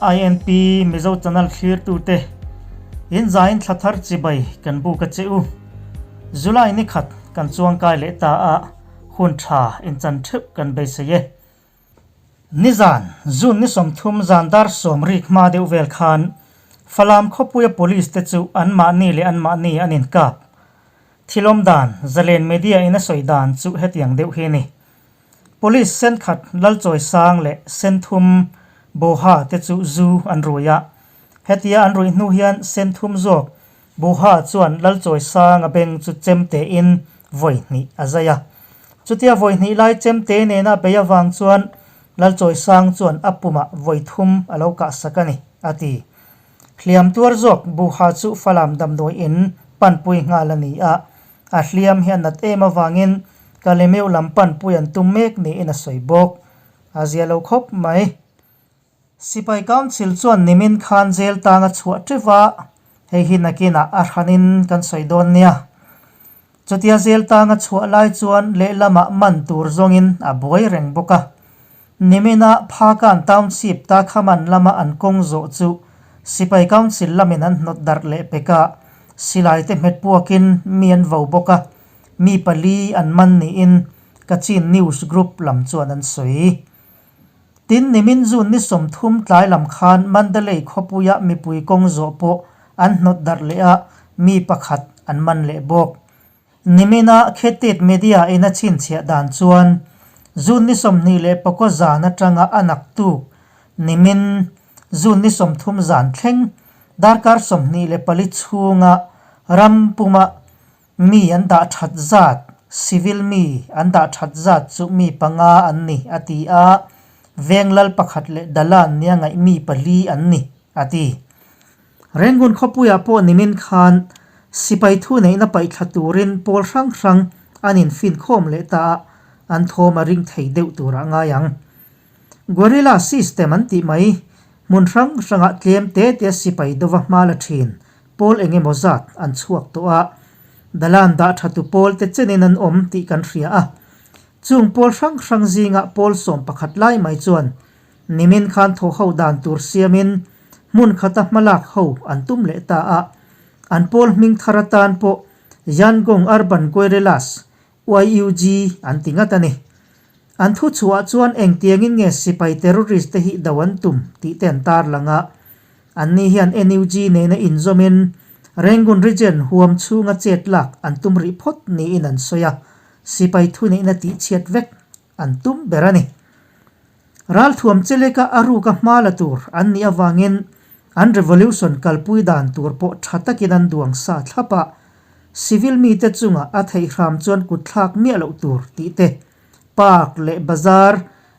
INP Mizo Channel thlirtute in zain thla thar chibai kan buk a che u. July ni khat kan chuangkai leh ta a, hun tha inchan theuh kan beisei e. Nizan, June ni 30 zan dar sawm rik hma deuh vel khan Falam khawpuia police te chu anmahni leh anmahni an inkap. Thilawm dan, Zalen Media in a sawi dan chu hetiang deuh hi a ni. Police senkhat Lalchawisang leh Senthum Boha te chu zu an rui a. Hetia an ruih hnu hian Senthum zawk Boha chuan Lalchawisanga beng chu chemte in vawi hnih a zai a. Chutia vawi hnih lai chemte nena bei avang chuan Lalchawisang chuan a pumah vawi thum a lo kahsak a ni, a ti. Hliam tuar zawk Buha chu Falam damdawi in panpui nghal a ni a, a hliam hi a nat em avangin Kalemeu lam panpui an tum mek niin a sawi bawk. A zia lo khawp mai. Sipai Council chuan nimin khan jail tang a chhuah teuh a, hei hi nakinah a hranin kan sawi dawn nia. Chutia jail tang a chhuah lai chuan lehlamah man tur zawngin a buai reng bawk a. Nimina Phakan Township Takhaman lama an kawng zawh chu Sipai Council lamin an hnawt darh leh pek a, silai te hmet puakin mi an vo bawk a, mi pali an man niin Kachin News Group lam chuan an sawi. Tin, nimin June ni 30 tlai lam khan Mandalay khawpuia mipui kawng zawh pawh an hnawt darh leh a, mi pakhat an man leh bawk. Nimina Khetit Media in a chhinchhiah dan chuan June ni 24 zan atanga a naktuk nimin June ni 30 zan thleng darkar 24 chhunga ram puma mi an dah that zat, civil mi an dah that zat chu mi panga an ni, a ti a, veng lal pakhat leh Dalan nia ngaih mi pali an ni, a ti. Rangoon khawpuiah pawh nimin khan sipai thu neihna paihthla turin pawl hrang hrang an infinkhawm leh ta a, an thawm a ring thei deuh turah ngai ang. Guerrilla system an tih mai, hmun hrang hrangah tlem te te sipai dova hma la thin pawl eng emaw zat an chhuak tawh a, Dalan dah tha tu pawl te chenin an awm tih kan hria a. Chung pawl hrang hrang zingah pawl 11 lai mai chuan nimin khan thaw ho dan tur siamin hmun khata hmalak ho an tum leh ta a, an pawl hming thar atan pawh Yangon Urban Guerrillas, YUG, an ti ngat a ni. An thu chhuah chuan engtiangin nge sipai terrorist te hi do an tum tih te an tarlang a, Anni hian NUG nena inzawmin Rangoon Region huam chhunga chet lak an tum rih phawt niin an sawi a, sipai thuneihna tihchhiat vek an tum ber a ni. Ralthuam cheleka a ruka hma la tur an nih avangin an revolution kalpui dan tur pawh tha takin an duang sa thlap a, civil mite chunga a theih hram chuan kutthlak miah loh tur tih te, park leh bazar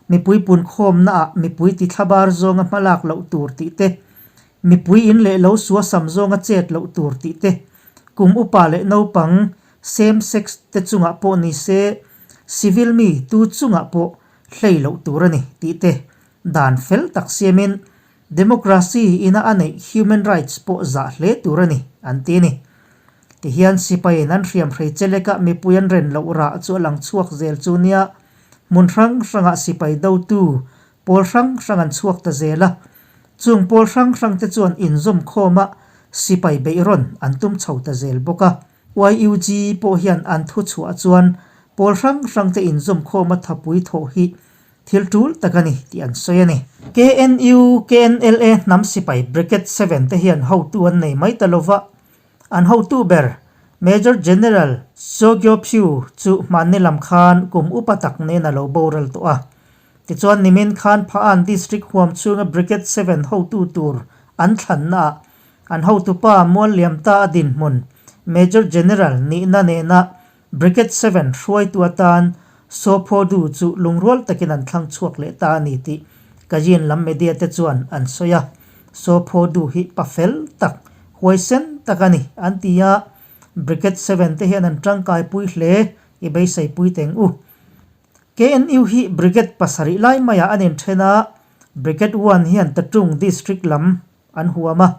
Mipui punkhawmnaah mipui tithlabar zawnga hmalak loh tur tih te, mipui in leh lo suasam zawnga chet loh tur tih te, kum upa leh naupang, same sex, te chungah pawh ni se, civil mi tu chungah pawh hlei loh tur a ni tih te dan fel tak siamin democracy ina a neih human rights pawh zah hle tur a ni an ti a ni. Tihian sipaiin an hriamhrei cheleka mipui an ren loh rah chu a lang chhuak zel chu nia. Hmun hrang hrangah sipai dotu pawl hrang hrang an chhuak ta zel a, chung pawl hrang hrangte chuan inzawm khawma sipai beihrawn an tum chho ta zel bawk a. YUG pawh hian an thu chhuah chuan pawl hrang hrangte inzawm khawma thapui thawh hi thil tul tak a ni tih an sawi a ni. KNU, KNLA hnam sipai Brigade 7 te hian hotu an nei mai ta lova, An hotu ber, Major General Saw Kyaw Phyu chu hmanni lam khan kum upa tak nen a lo boral tawh a. Tichuan nimin khan Pha-an District huam chhunga Brigade 7 hotu tur an thlannaah an hotupa mual liam ta a dinhmun Major General nihna nena Brigade 7 hruaitu atan Saw Phaw Du chu lungrual takin an thlang chhuak leh ta a ni tih Kajin lam media te chuan an sawi a. Saw Phaw Du hi pa fel tak, huaisen tak a ni an ti a, Brigade 7 te hian an tangkaipui hle i beiseipui teng u. KNU hi Brigade pasarih lai maiah an inthen a, Brigade 1 hian Tatung District lam an huam a,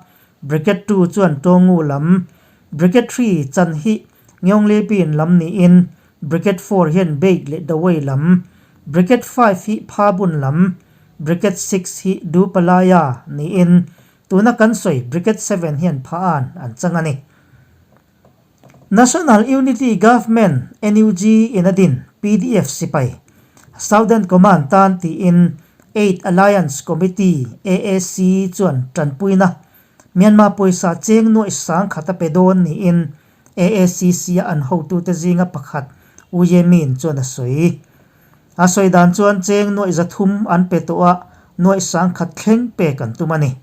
Brigade 2 chuan Tawngu lam, Brigade 3 chan hi Ngeonglebin lam niin Brigade 4 hian Beit leh Dawei lam, Brigade 5 hi Phabun lam, Brigade Six hi Dupalaya niin tuna kan sawi Brigade Seven hian phaan an chang a ni. National Unity Government, NUG, in a din pdf sipai, Southern Command tan tiin Aid Alliance Committee, AAC, chuan tanpuina Myanmar pawisa cheng nuaih sang khat a pe dawn niin AACC-a an hotute zinga pakhat U Ye Min chuan a sawi. A sawi dan chuan cheng nuaih 300 an pe tawh a, nuaih sang khat thleng pek an tum a ni.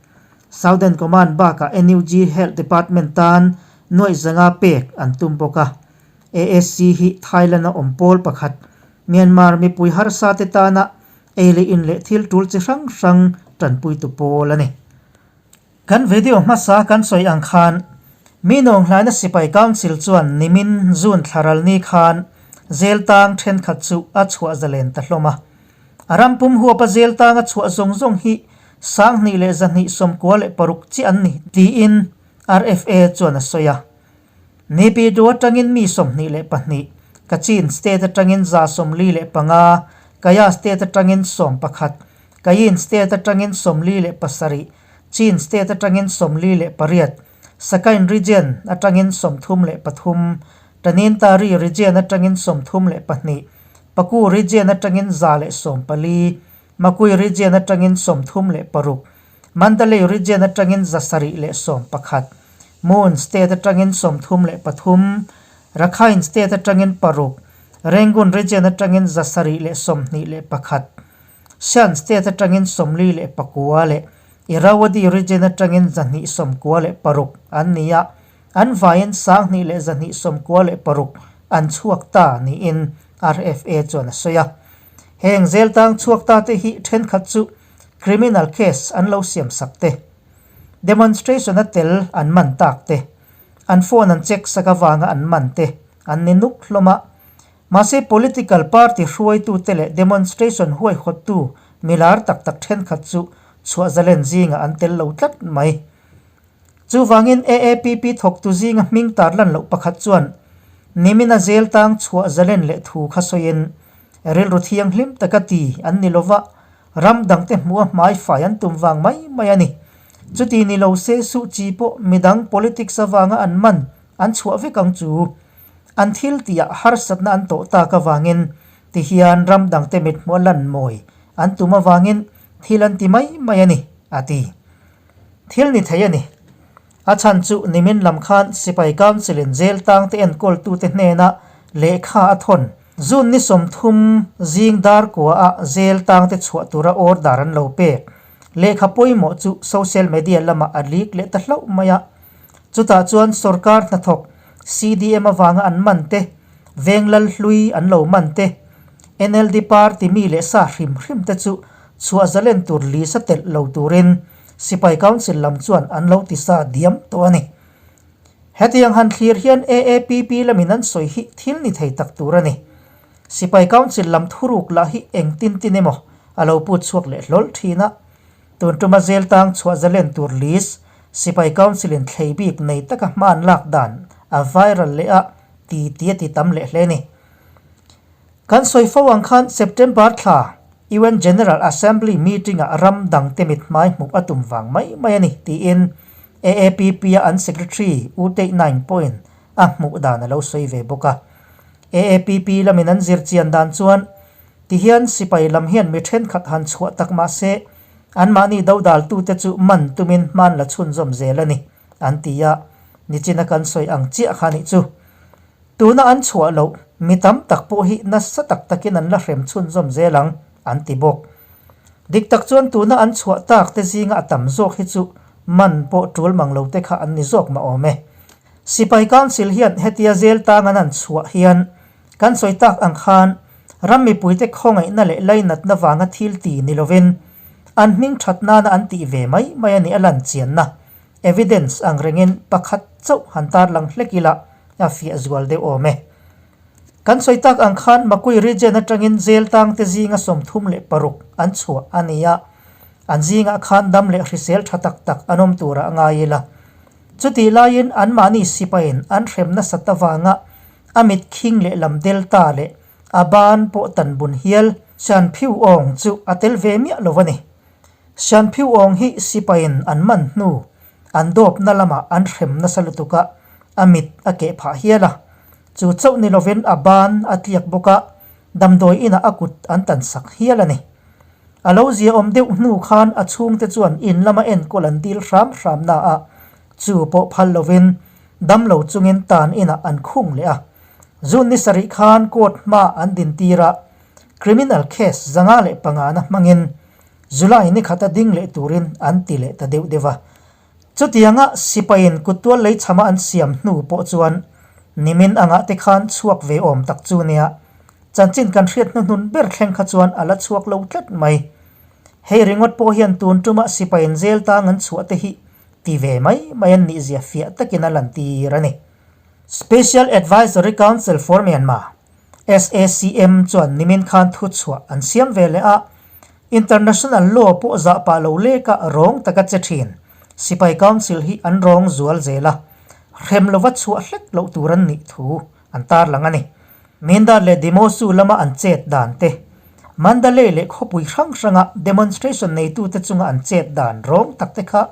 Southern Command bakah NUG Health Department tan nuaih 500 pek an tum bawk a. AAC hi Thailand-a awm pawl pakhat, Myanmar mipui harsa te tana ei leh in leh thil tul chi hrang hrang tanpuitu pawl a ni. Kan video hmasa kan sawi ang khan mi nawnghlaina sipai council chuan nimin June thlaral ni khan zel tang thenkhat chu a chhuah zalen ta hlawm a. A ram pum huapa zel tang a chhuah zawng zawng hi 2196 chiah an ni tiin RFA chuan a sawi a. Naypyidaw atangin mi 22, Kachin state atangin 45, Kayah state atangin 11, Kayin state atangin 47, Chin state atangin 48, Sagaing region atangin 33, Tanintari region atangin 32, Paku region atangin 114, Makui region atangin 36, Mandalay region atangin 711, Mon state atangin 33, Rakhine state atangin paruk, Rangoon region atangin 721, Shan state atangin 49 leh Irrawaddy region atangin 296 an ni a, an vaiin 2196 an chhuak ta niin RFA chuan a sawi a. Heng zel tang chhuak ta te hi thenkhat chu criminal case an lo siam sak te, demonstration a tel an man tak te, an phone an check sak avanga an man te an ni nuk hlawm a. Mahse political party hruaitute leh demonstration huaihawttu milar tak tak thenkhat chu chhuah zalen zingah an tel lo tlat mai. Chuvangin AAPP thawktu zinga hming tarlan loh pakhat chuan nimina zel tang chhuah zalen leh thu kha sawiin rilru thianghlim taka ti an ni lova, ram dangte hmuha hmai fai an tum vang mai mai a ni. Chuti ni lo se Suh Kyi pawh midang politics avanga an man an chhuah vek ang chu. An thil tihah harsatna an tawh tak avangin tihian ram dangte mithmuha lan mawi an tum avangin thil an ti mai mai a ni, a ti. Thil ni thei a ni. A chhan chu nimin lam khan Sipai Council-in jail tangte enkawltute hnena lehkha a thawn. June ni 30 zing dar kuaah jail tangte chhuah tura order an lo pek. Lehkha pawimawh chu social media lamah a leak leh ta hlauh mai a. Chutah chuan sorkar hnathawk CDM avanga an man te, Venglal hlui an lo man te, NLD party mi leh sa hrim hrim te chu chhuah zalen tur lisa telh lo turin Sipai Council lam chuan an lo ti sa diam tawh a ni. Hetiang han thlir hian AAPP lamin an sawi hi thil ni thei tak tur a ni. Sipai Council lam thuruk lah hi eng tin tin emaw a lo put chhuak leh hlawl thin a. Tun tuma zel tang chhuah zalen tur list Sipai Council in thlei bik nei taka hma an lak dan a viral leh a ti ti a ti tam leh hle a ni. Kan sawi fo ang khan September thla UN General Assembly meeting-ah ram dangte mithmai hmuh a tum vang mai mai a ni tiin AAPP-a an Secretary U Teih Naing pawhin a hmuh dan a lo sawi ve bawk a. AAPP lamin an zir chian dan chuan tihian sipai lam hian mi thenkhat han chhuah tak mah se anmahni dodaltute chu man tumin hman la chhunzawm zel a ni an ti a, nichina kan sawi ang chiah kha nih chu. Tuna an chhuah loh mi tam tak pawh hi nasa tak takin an la hrem chhunzawm zel ang, an ti bawk. Dik tak chuan tuna an chhuah tak te zinga a tam zawk hi chu man pawh tul mang lo te kha an ni zawk mah awm e. Sipai Council hian hetia zel tang an an chhuah hian kan sawi tak ang khan ram mipuite khawngaihna leh lainatna vanga thil ti ni lovin an hming that nana an tih ve mai mai a nih a lan chianna evidence ang rengin pakhat chauh han tarlang hlek ila a fiah zual deuh awm e. Kan sawi tak ang khan Makui region atangin jail tangte zinga 36 an chhuah a ni a, an zingah khan dam leh hrisel tha tak tak an awm turah a ngai ila. Chutih laiin anmahni sipaiin an hrem nasat avanga a mit khing leh lam delta leh a ban pawh tan bun hial. Shan Phyu Aung chu a tel ve miah lo a ni. Shan Phyu Aung hi sipaiin an man hnu, an dawpna lamah an hrem nasa lutuk a, a mit a keh phah hial a. Chu chauh ni lovin a ban a tliak bawk a, damdawi inah a kut an tan sak hial a ni. A lo zia awm deuh hnu khan a chhungte chuan in lama enkawl an dil hram hram na a, chu pawh phal lovin damlo chungin tan inah an khung leh a. June ni sarih khan court hma an din tir a, criminal case 505 na hmangin July ni khata ding leh turin an ti leh ta deuh deuh a. Chutianga sipaiin kuttual leichhama an siam hnu pawh chuan nimin angah te khan chhuak ve awm tak chu nia. Chanchin kan hriat hnuhnun ber thleng kha chuan a la chhuak lo tlat mai. Hei ringawt pawh hian tun tuma sipaiin zel tang an chhuah te hi ti ve mai mai an nihzia fiah takin a lantir a ni. Special Advisory Council for Myanmar, SACM, chuan nimin khan thuchhuah an siam ve leh a, International law pawh zah pah lo leka rawng taka che thin Sipai Council hi an rawng zual zel a, hrem lova chhuah hlek loh tur an nih thu an tarlang a ni. Mindar leh Demosu lama an chet dan te, Mandalay leh khawpui hrang hranga demonstration neitute chunga an chet dan rawng tak te kha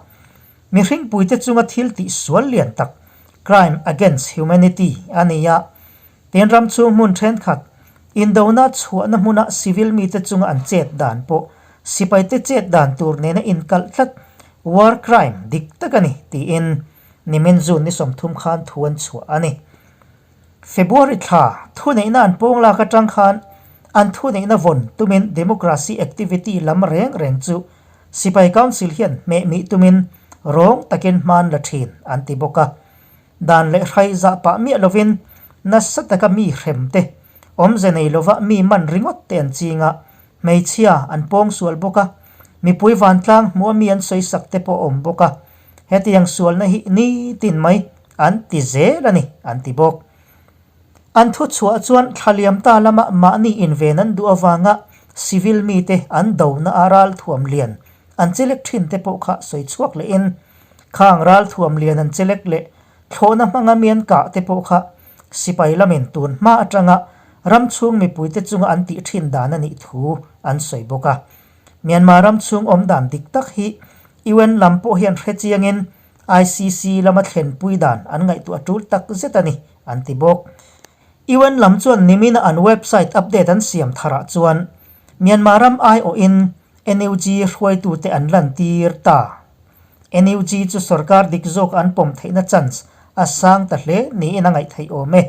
mihringpuite chunga thil tih sual lian tak, crime against humanity, a ni a. Tin ram chhung hmun thenkhat, indona chhuahna hmuna civil mite chunga an chet dan pawh sipaite chet dan tur nena inkalh tlat war crime dik tak a ni tiin nimin June ni 30 khan thu an chhuah a ni. February thla thuneihna an pawng lak atang khan an thuneihna vawn tumin democracy activity lam reng reng chu Sipai Council hian hmehmih tumin rawng takin hman la thin an ti bawk a. Dan leh hrai zah pah miah lovin nasa taka mi hrem te, awmze nei lova mi man ringawt te an ching a, hmeichhia an pawng sual bawk a, mipui vantlang hmuh a mi an sawi sak te pawh a awm bawk a. Hetiang sualna hi nitin mai An ti zel a ni, an ti bawk. An thuchhuah chuan thlaliam ta lama mahni inven an duh avanga civil mite an dona a ralthuam lian an chelek thin te pawh kha sawi chhuak lehin khang ralthuam lian an chelek leh thlawhna hmanga mi an kah te pawh kha sipai lamin tun hma atanga ram chhung mipuite chunga an tih thin dan a nih thu an sawi bawk a. Myanmar ram chhung awm dan dik tak hi UN lam pawh hian hre chiangin ICC lama thlenpui dan an ngaihtuah tul tak zet a ni, an ti bawk. UN lam chuan nimina an website update an siam tharah chuan Myanmar ram aiawhin NUG hruaitute an lantir ta. NUG chu sorkar dik zawk an pawm theihna chance a sang ta hle niin a ngaihtheih awm e.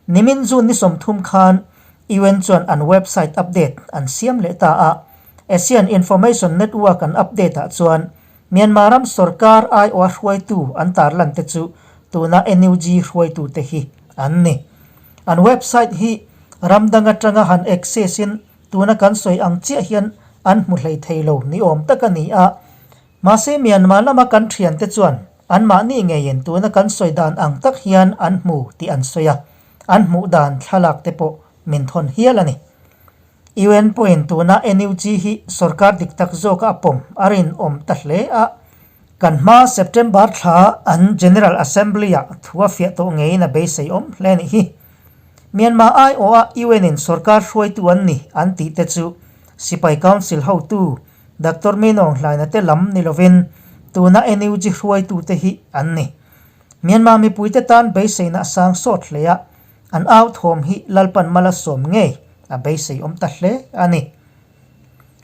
Nimin June ni 30 khan UN chuan an website update an siam leh ta a, ASEAN Information Network an update ah chuan Myanmar ram sorkar aiawha hruaitu an tarlan te chu tuna NUG hruaitute hi an ni. An website hi ram dang atanga han access in tuna kan sawi ang chiah hian an hmu hlei thei lo ni awm tak a ni a. Mahse Myanmar lama kan thiante chuan anmahni ngeiin tuna kan sawi dan ang tak hian an hmu tih an sawi a, an hmuh dan thlalak te pawh min thawn hial a ni. UN pawhin tuna NUG hi sorkar dik tak zawka a pawm a rinawm ta hle a. Kan hma September thla an General Assembly-ah thu a fiah tawh ngeiin a beisei awm hle a nih hi. Myanmar aiawha UN-in sorkar hruaitu an ni an tih te chu Sipai Council hotu Doctor Min Aung Hlaina te lam ni lovin tuna NUG hruaitute hi an ni. Myanmar mipuite tan beiseina a sang sawt hle a, An au thawm hi Lalpan mal a sawm ngei a beisei awm ta hle a ni.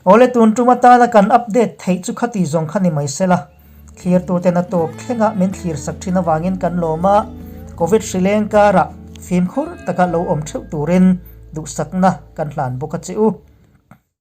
Awle tun tum atana kan update theih chu khati zawng kha ni mai sela, thlirtuten a tawp thlenga min thlir sak thin avangin kan lawm a, Covid hri leng karah fimkhur taka lo awm theuh turin duhsakna kan hlan bawk a che u.